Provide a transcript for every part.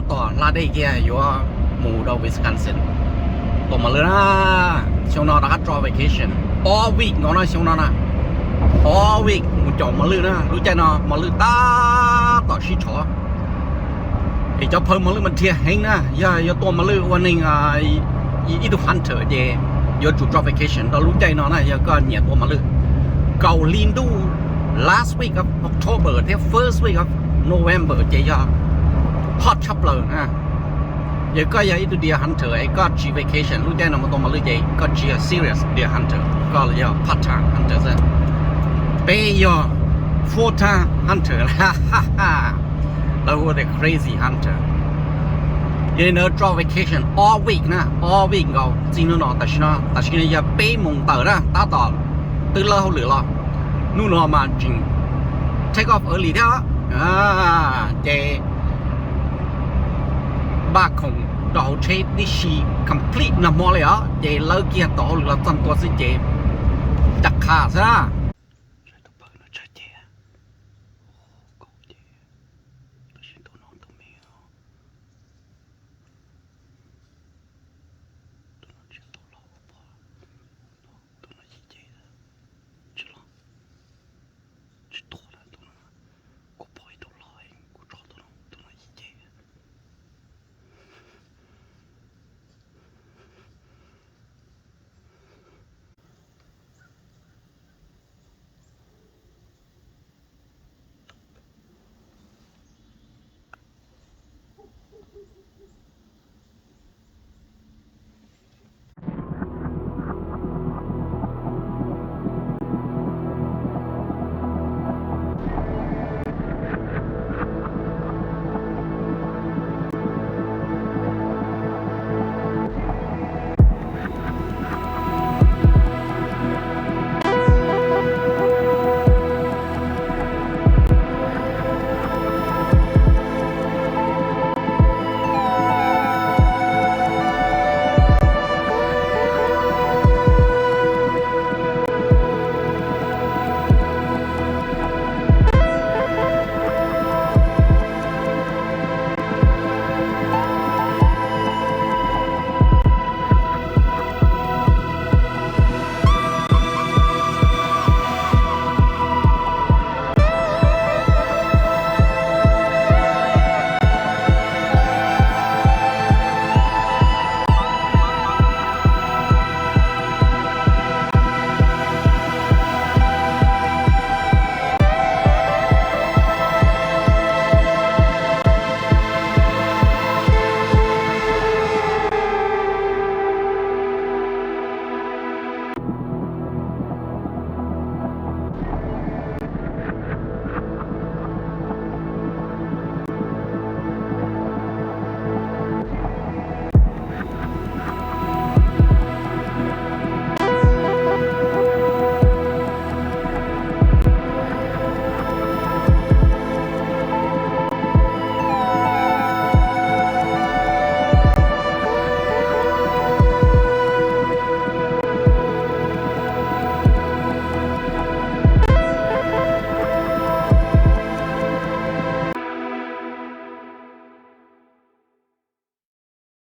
Tom hla dej kiag yuav mus rau Wisconsin tua mos lwj na. Xyoo no rov qab tso vacation ob week nkaus na xyoo no na. Ob week mus caum mos lwj na, lub caij no mos lwj tab tom sib tshov. Es cov phaw mos lwj mas dhia heev na, yog yuav tua mos lwj ua neeg ib tug hunter ces yuav tsum tso vacation rau lub caij no na yog koj nyiam tua mos lwj. Kaum hli ntuj last week of October thiab first week of November ces yog hot tshaj plaws na. Yog koj yog ib tug deer hunter es koj tsis vacation lub caij no mus tua mos lwj ces koj tsis yog serious deer hunter, koj yog part time hunter xwb. Peb yog full time hunter lawm, hu ua the crazy hunter. Yog li ntawd tso vacation ob week na, ob week nkaus txij hnub no, tam sim no, tam sim no yog peb moos tawm na, tab tom twb lawb hauj lwm los. Hnub no mas tseem take off early thiab, ces npaj khoom rau hauv tsheb tib si complete nag hmo li os, ces lawb kiag tau hauj lwm los txog ntua xwb ces rov qab xwb na.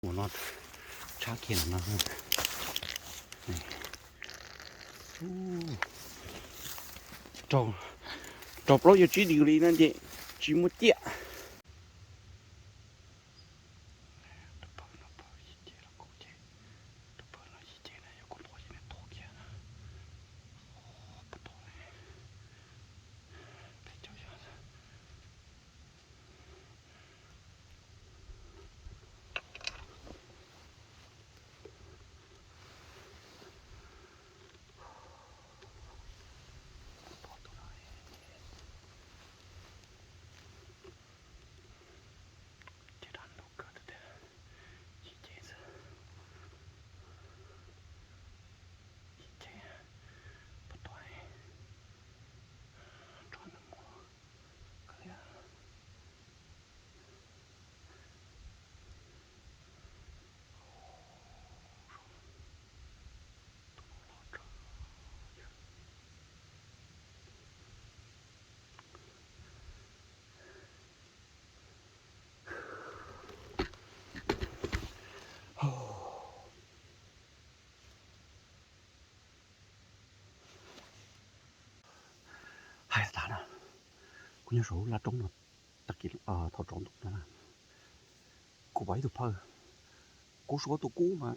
Ua no tshab kiag no. Rau plaub caug tsib degree no ces tsis muaj ciaj. Nyob saum lub laj roob no, tag kis thaum tsaus ntuj no na, kuv pom ib tug phawj, kuv suav tus kub mas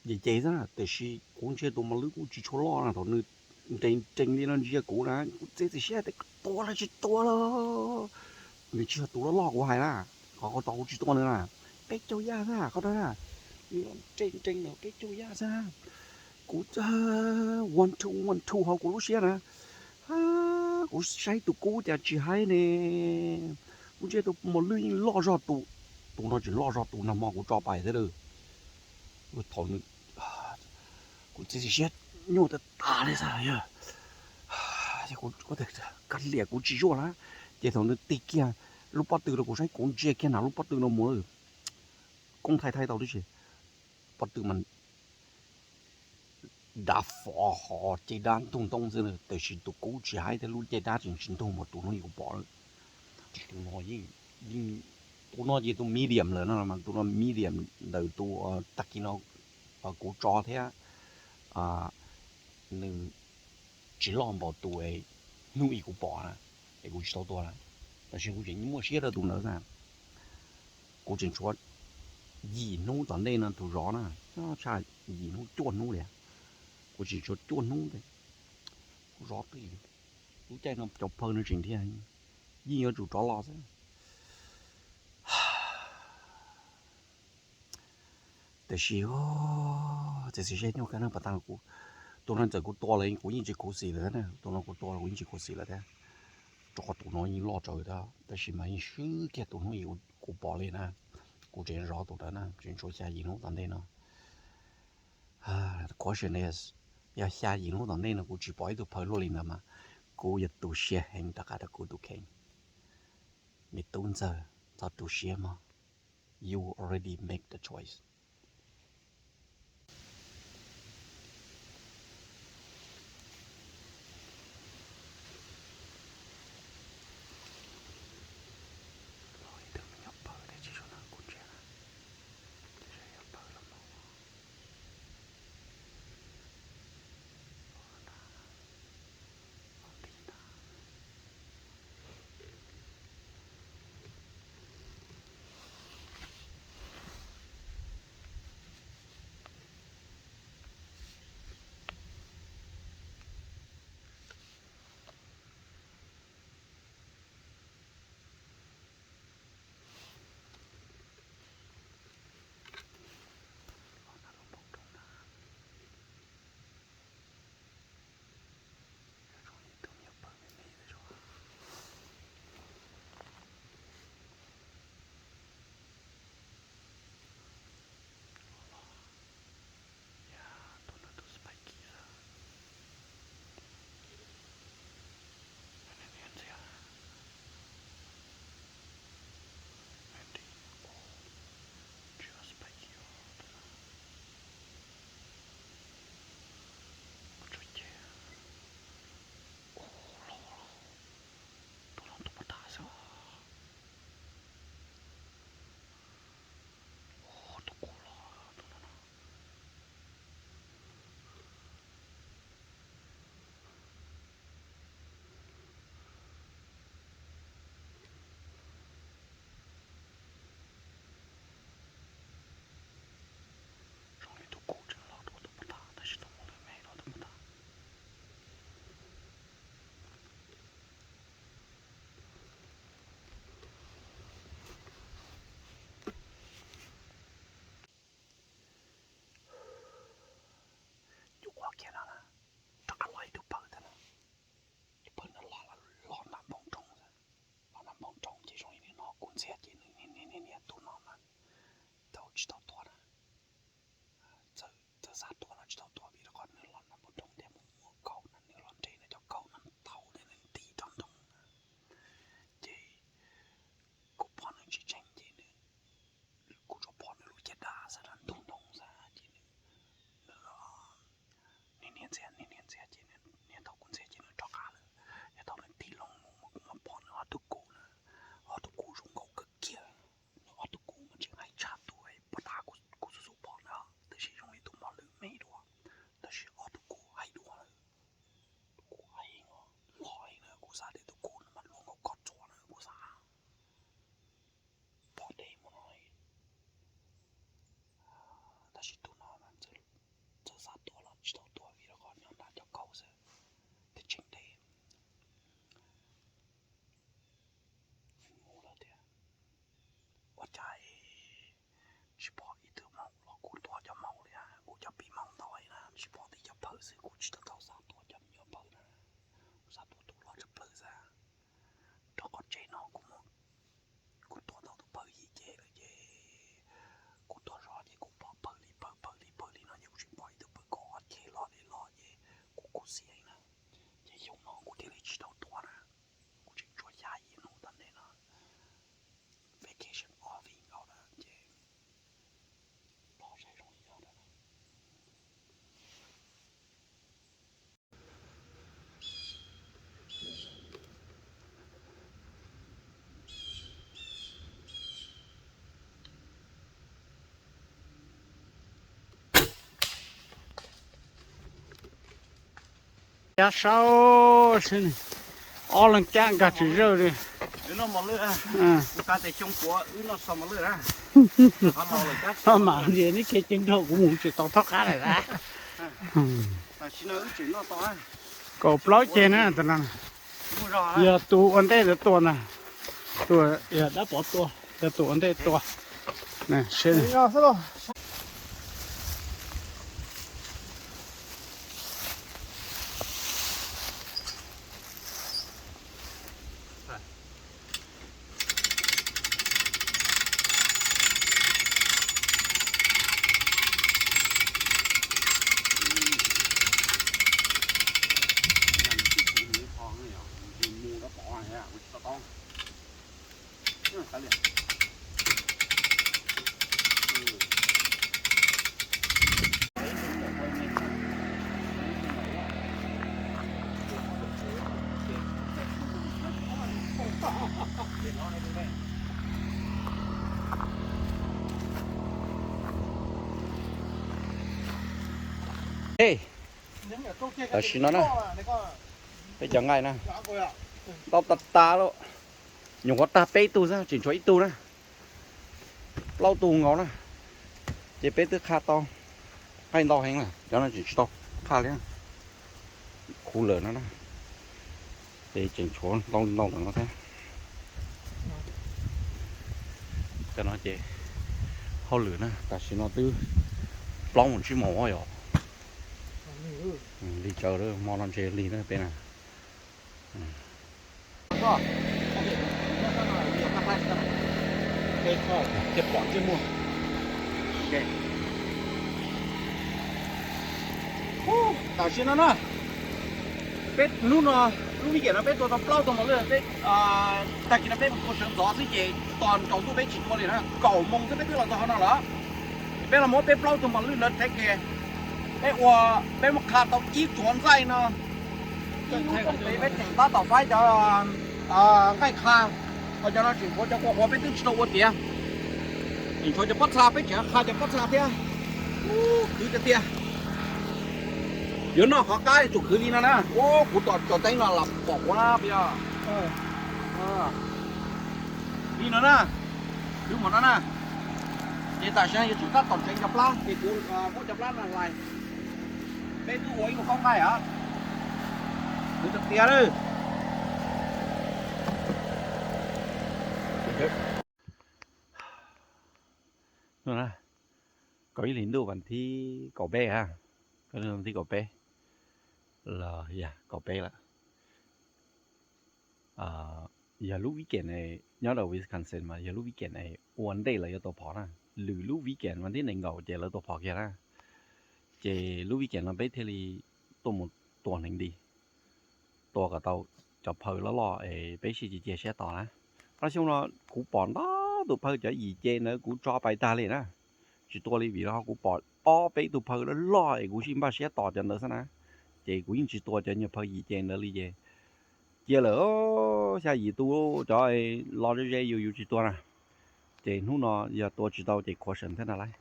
ces ces xwb na, tiam sis kuv ntsia tus mos lwj kuj tsis tshua loj na, thaum nws nrees nrees li no ntsia kuv na, kuv txiav txim siab tias tua los tsis tua los, nws tsis yog tus loj loj kuv hais na, qhov qhov tod kuv tsis tua nws na, peb caug yaj xwb qhov tod na, nws nrees nrees no peb caug yaj xwb na, kuv one two one two hauv kuv lub siab na, kuv saib tus kub cas tsis haib ne, kuv ntsia tus mos lwj yeej loj zog tus, tus no tseem loj zog tus nag hmo kuv tso pais thiab lawm. Thaum nws, kuv txiav txim siab nyuaj tas tas li xwb yog, kuv, kuv tias kav liam kuv tsis zuaj lawm, ces thaum nws tig kiag lub pob tw rau kuv saib kuv ntsia kiag nram lub pob tw no mus, koob thaij thaib tau tib si, pob tw mas dav fov hos caj dab ntug ntoo xwb, tiam sis tus kub tsis haib thiab lub caj dab tseem tsis ntug npaum tus hnub kuv pom lawm. Tus no yeej, yeej, tus no ces tus medium lawm no, tus no medium ntawm tus tag kis no kuv tso thiab, nws tsis loj npaum tus hnub ib kuv pom na, es kuv tsis tau tua na, tab sis kuv tseem muaj siab rau tus ntawd na. Kuv tseem tshuav yim hnub tom ntej no tus zov na, tshaj yim hnub cuaj hnub li, kuv tseem tshuav cuaj hnub ntej kuv zov twj ywm. Lub caij no cov phawj no tseem dhia, yeej yuav tsum rov los xwb. Tiam sis txiav txim siab nyuaj kawg na, pas tas kuv, tus no txawm kuv tua los kuv yeej tsis khuv xim lawm thiab na, tus no kuv tua los kuv yeej tsis khuv xim lawm thiab, rau qhov tus no yeej loj tsawv thiab, tab sis mas yeej swb kiag tus hnub ib kuv pom li na. Kuv tseem zov tus ntawd na, tseem tshuav xya yim hnub tom ntej no. Question is, yog xya yim hnub tom ntej no kuv tsis pom ib tug phawj luaj li ntawd mas kuv yuav tu siab heev rov qab rau kuv tus kheej. Me tub ntxawg, txhob tu siab mog. You already make the choice. tsis pom tej cov phaw xwb, kuv tsis tau tau xav tua cov me nyuam phaw na. Kuv xav tua tus loj tshaj plaws xwb. Rau qhov tsev no kuv mus, kuv tua tau tus phaw yim ceg lawm ces kuv tuaj zov ces kuv pom phaw li phaw, phaw li phaw li no ces kuv tsis pom ib tug phaw kaum ob ceg loj li loj ces kuv khuv xim na. Ces xyoo no kuv thiaj li tsis tau tua na. Kuv tseem tshuav xya yim hnub tom ntej no, vacation ob vij nkaus na ces los saib zoo li cas na. Cab saub, ob leeg cab nkag tsis zawj li. Mam li neb kev ceeb dhau kuv mus tsis tau thob qab lawm a. Kaum plaub ceg na, yog tus ua ntej ntawd tua na, tus yog dab pov tua, yog tus ua ntej tua. Tam sim no na, peb cov nqaij na, tau tas tas lawm. Nyuam qhuav tag peb tug xwb, tseem tshuav ib tug na. Plaub tug nkaus na, ces peb twb qha tau nqaij ntau heev na, cov no tseem tsis tau qha li, khuv lawm no na. Ces tseem tshuav ntau ntau ntawm no thiab. Cov no ces hauj lwm na, tam sim no twb plaub mus tsib moos yom. Lig tsawv, hmo no ntshe lig na peb na. Tam sim no na, peb hnub no, lub vib kem no peb tua tau plaub tug mos lwj, peb, tag kis no peb mus tua sawv ntxov xwb ces tos tsaus ntuj peb tsis tua li na, kaum moos xwb peb twb los txog qhov no lawm. Peb los muab peb plaub tug mos lwj ntawd thev ke, peb ua, peb muab qha tau ib tsuav ntxaij no, ib lub rooj pem peb tseem tab tom faib cov nqaij qha, ho cov no tseem tshuav cov quav quav peb twb tsis tau ua tiav. Tseem tshuav cov pob txha peb tseem qha cov pob txha thiab. Khwv tiag tiag. Yuav noj qhov qab tsum khwv li no na. Ua kuv tom tso teeb no los pom quav na peb. Li no na, khwv npaum no na. Ces tam sim no yuav tsum tab tom ntseev cov plab ces kuv muab cov plab no hlais. Peb twb ua ib lub kaub nqaij os. Khwv tiag tiag lawm. Kaum ib hlis ntuj vas thib kaum peb a, kaum ib hlis ntuj vas thib kaum peb los yog kaum peb lawm. Yog lub weekend nyob rau Wisconsin mas yog lub weekend ua ntej lawv yuav tua phom na. Lwm lub weekend vas thib nees nkaum ces lawv tua phom kiag na. Ces lub weekend no peb thiaj li tuaj mus tua hneev nti, tua kom tau cov phaw loj loj es peb sib cia cia siab tos na. Qhov xyoo no kuv pom ntau tus phaw cov yim ce ntawd kuv tso pais tag li na, tsis tua li vim rau qhov kuv pom ob peb tug phaw loj loj es kuv sib npaj siab tos cov ntawd xwb na. Ces kuv yeej tsis tua cov nyuag phaw yim ce ntawd li ces cia lawm, xya yim tus cov los ze ze yus yus tsis tua na. Ces hnub no yog tua tsis tau ces khuav seem thiab ntag lauj.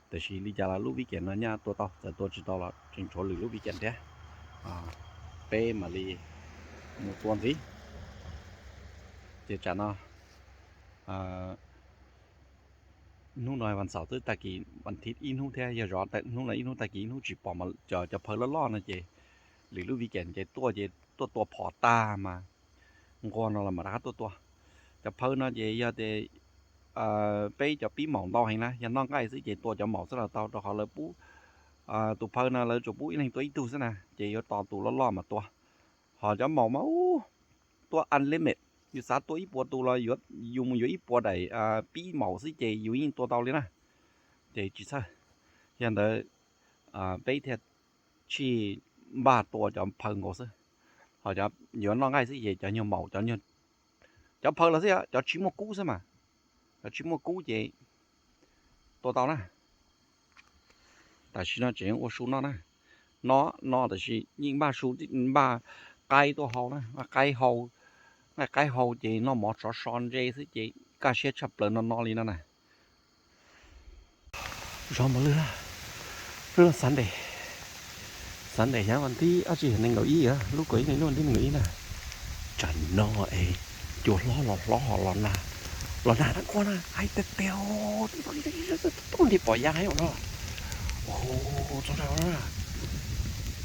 Tiam sis li cas los lub weekend no nyaj tua tau, txawm tua tsis tau los tseem tshuav lwm lub weekend thiab, peb mam li mus tua ntxiv. Ces tsam no hnub no vas xaum twb tag kis, vas thib ib hnub thiab yog zov hnub no ib hnub tag kis ib hnub tsis pom cov phaw loj loj no ces lwm lub weekend ces tuaj ces tuaj tua phom tag mas nqua no los mam rov qab tuaj tua. Cov phaw no ces yog tias peb cov pib maum ntau heev na, yog noj nqaij xwb ces tua cov maum xwb los tau rau qhov lawv pub Tus phaw no lawv tsuas pub ib leeg tua ib tug xwb na, ces yuav tos tus loj loj mas tua. Ho cov maum mas ub, tua unlimited, yus xav tua ib puas tus los yus mus yuav ib puas daim pib maum xwb ces yus yeej tua tau li na. Ces tsis txhawj, yog ntawd peb thiaj tsis npaj tua cov phaw nkaus xwb. Ho yuav noj nqaij xwb ces cov nyuag maum, cov phaw los xwb, cov tsis muaj kub xwb mas, cov tsis muaj kub ces tua tau na. Tam sim no tseem ua su noj na, no no tab sis yeej npaj su, npaj qaib tuaj hau na, npaj qaib hau, nqaij qaib hau ces noj mov tsov so ntse xwb ces kaj siab tshaj plaws no no li no na. Zov mos lwj na, hnub no Sunday, Sunday yog vas thib dab tsi, nees nkaum ib, lub kaum ib lub vas thib nees nkaum ib na. Tsam no es cua hlob los hlob ho los nag, los nag na, kua na, haib tiag tiag, nti pom ya heev no. Txog nrad na,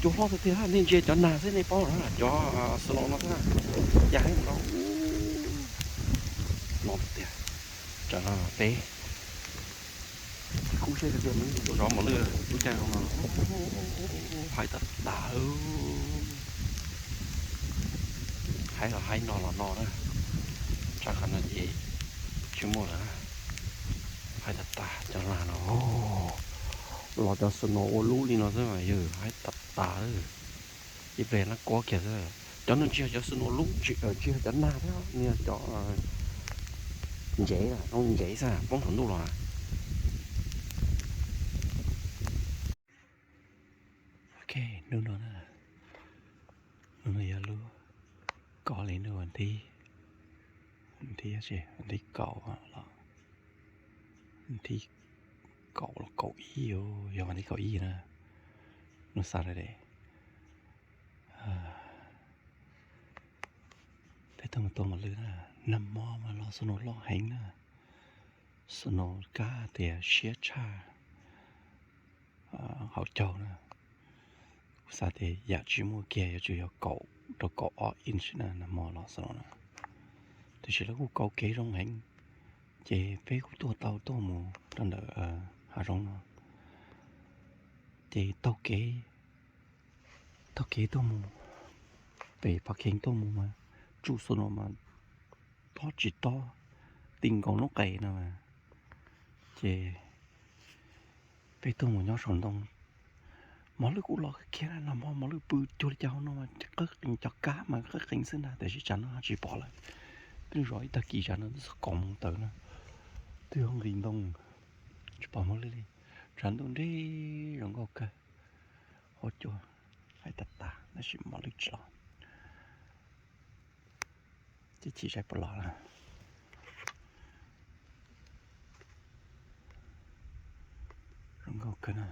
cua hlob tiag tiag, nej ntsia cov nag xwb nej paub na, cov snow no xwb na, ya heev no. No tiag tiag, tsam no peb kub siab tiag tiag, mus zov mos lwj lub caij no, haib tas tas. Haib los haib, no los no na, tsav qhov no ces tsis muaj lawm na. Haib tas tas, cov nag no, los cov snow ua lub li no xwb mas yog haib tas tas. Ib pliag na kuab kiag xwb. Cov no tsis yog cov snow lub, tsis yog cov nag thiab, nws yog cov ntsev, ntsev xwb, poob saum ntuj los na. Ok, hnub no na, hnub no yog lub kaum hli, hnub vas thib, vas thib, vas thib kaum los, vas thib kaum los kaum ib, yog vas thib kaum ib na, hnub Saturday. Peb tuaj mus tua mos lwj na, nag hmo mas los snow loj heev na, snow kab tias siab tshaj hauv caug na. Kuv xav tias yam tsis muaj kiag yuav tsum yog kaum rau kaum ob inch na, nag hmo los snow na. Tiam sis lawv kuj kaw kev zoo heev, ces peb kuj tuaj tau tuaj mus rau ntawm hav zoov no. Ces taug kev, taug kev tuaj mus pem Phav Khees tuaj mus mas tsuj snow mas tob tsis tob, ti nkaus noob qes no. Ces peb tuaj mus nyob saum ntoo, mos lwj kuj los kiag na, nag hmo mos lwj pw cuag li cas hauv no mas qawb qees, cov kab mas qawb qees xwb ntag, tiam sis tsam no tsis pom lawm. Twb zov ib tag kis tsam no twb txog kaum moos tawm na, twb yuav nqis ntoo, tsis pom mos lwj li. Tshav ntuj nrig zoo nkauj kawg, huab cua haib tas tas tab sis mos lwj tsis los. Ces chim zais puas los na. Zoo nkauj kawg na.